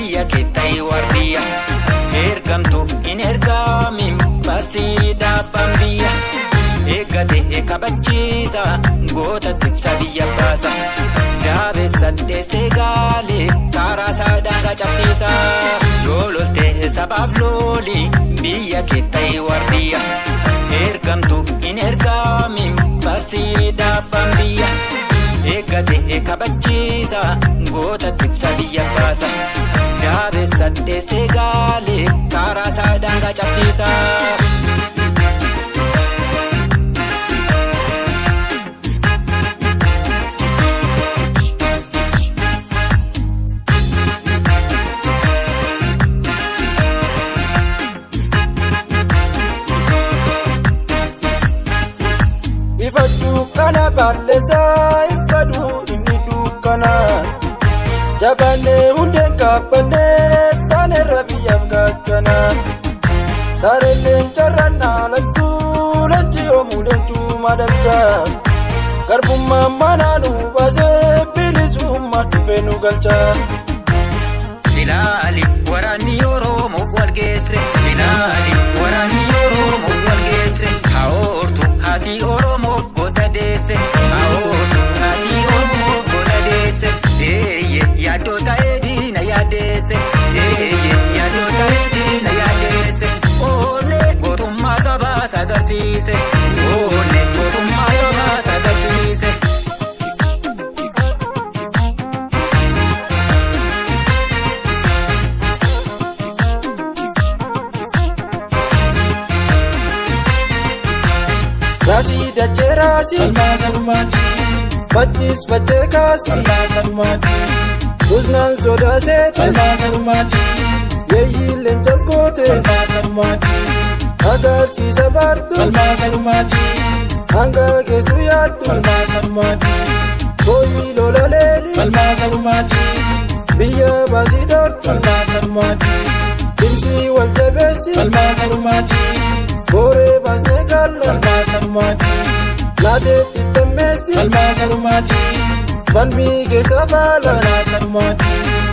Biyya keef ta'e waardiyya. Ergamtuuf hin ergamin barsii dhaabbaan biyya. Eeggate kabachiisa goota tiksa biyya baasa. Daabessa dheessee gaalee karaa isaa daangaa cabsiisa. Yoo lolte sabaaf looli biyya keef ta'e waardiyya. Ergamtuuf hin ergamin barsii dhaabbaan biyya. Eeggate kabachiisa goota tiksa biyya baasa. Daabessa dheessee gaalee karaa isaa daangaa cabsiisa. Ifa dukkana balleessaa ifa inni dukkana. Jabaannee hundeen kaabbannee taanerra biyyaaf gaachana. Sareen leencarraan dhaalattuu leenci yoomuu leencuu madalcha. Garbummaan mana nu baasee bilisummaa dhufee nu galcha. Ilaali waraanni Oromoo wal geesse. Ilaali waraanni Oromoo wal geesse. Haoortu haati Oromoof goota deesse. Haoortu haati Oromoof goota deesse. Eeyye yaaddoo ta'ee diina yaaddeesse. Eeyye yaaddoo ta'ee diina yaaddeesse. Oollee gootummaa sabaas agarsiise. Oollee gootummaa sabaas agarsiise. Raasii dachee raasii. Falmaa dhumaatii. Facciis faccee kaasii. Falmaa dhumaatii. Usnaan sodaa seete. Falmaa dhumaatii. Yeeyyii leenca goote. Falmaa dhumaatii. Agarsiisa baartu. Falmaa dhumaatii. Hanga geessu yaartu. Falmaa dhumaatii. Booyii lola leeli. Falmaa dhumaatii. Biyya baasii dhoortu. Falmaa dhumaatii. Cimsii wal jabeessi. Falmaa dhumaatii. Booree baasnee gaalla. Falmaa dhumaatii. Laatee tittammeessi. Falmaa dhumaatii. Falmii keessa faala. Falmaa dhumaatii.